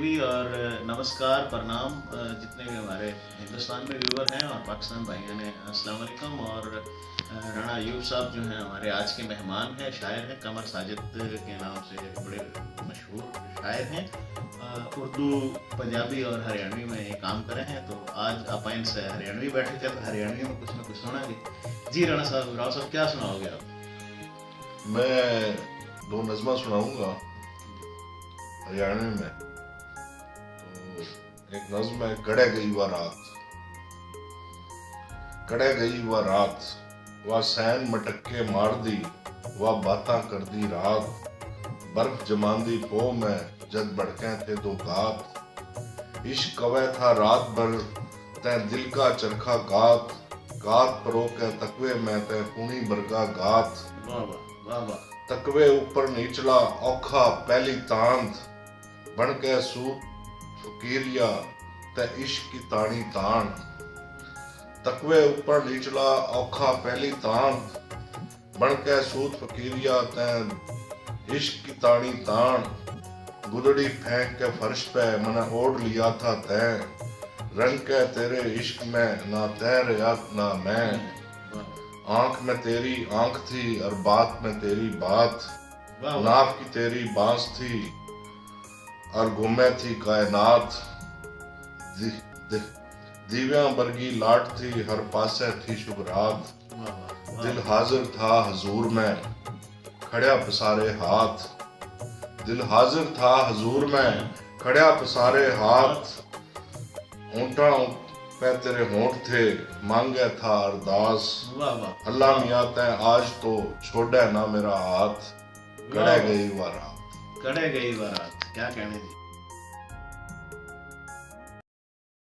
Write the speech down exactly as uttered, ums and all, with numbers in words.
भी और नमस्कार, प्रणाम, अ, जितने भी हमारे हिंदुस्तान में व्यूअर हैं और पाकिस्तान भाइयों ने, अस्सलाम वालेकुम। और, अ, राणा अयूब साहब जो हैं, हमारे आज के मेहमान हैं, शायर हैं, कमर साजिद के नाम से बड़े मशहूर शायर हैं। अ, उर्दू, पंजाबी और हरियाणवी में ये काम करे हैं, तो आज आप इनसे हरियाणवी बैठे थे, तो हरियाणवी में कुछ ना कुछ सुनाएंगे। जी राणा साहब, राव साहब, क्या सुनाओगे आप? मैं दो नज़मां सुनाऊंगा हरियाणवी में। तो एक नज़म है, कड़े गई वा रात। कड़े गई वा रात, वा सैन मटक्के मार दी, वा बातां कर दी रात। बर्फ जमांदी पो में जद भड़के थे दो गात। इश्क कवे था रात भर तै दिल का चरखा कात। कात परो के तकवे में तै कूणी बरगा गात। वाह वाह, वाह वाह। तकवे ऊपर नीचला औखा पहली तांद, बन के सूत फकीरिया तै इश्क की ताणी ताण। तकवे ऊपर नीचला औखा पहली तांद, बन के सूत फकीरिया तै इश्क की ताणी ताण। गुदड़ी फेंक के फर्श पे मने ओढ़ लिया था तै। रंग के तेरे इश्क में ना तै रहा ना मैं। आंख में तेरी आंख थी और बात में तेरी बात। वाह वाह। नाक की तेरी बांस थी और घूमे थी कायनात। दि, दि, दीव्यां बरगी लाट थी, हर पासे थी शुभ रात। वाह वाह, वाह। दिल हाजिर था हजूर में, खड़ा पसारे हाथ। दिल हाजिर था हजूर में, खड़ा पसारे हाथ। होंठां पे तेरे होंठ थे, मांगे था अरदास। वाह वाह। अल्लाह मियाँ तै आज तो छोड़े ना मेरा हाथ। कड़े वाह। गई वा रात। कड़े गई वा रात, क्या कहने जी।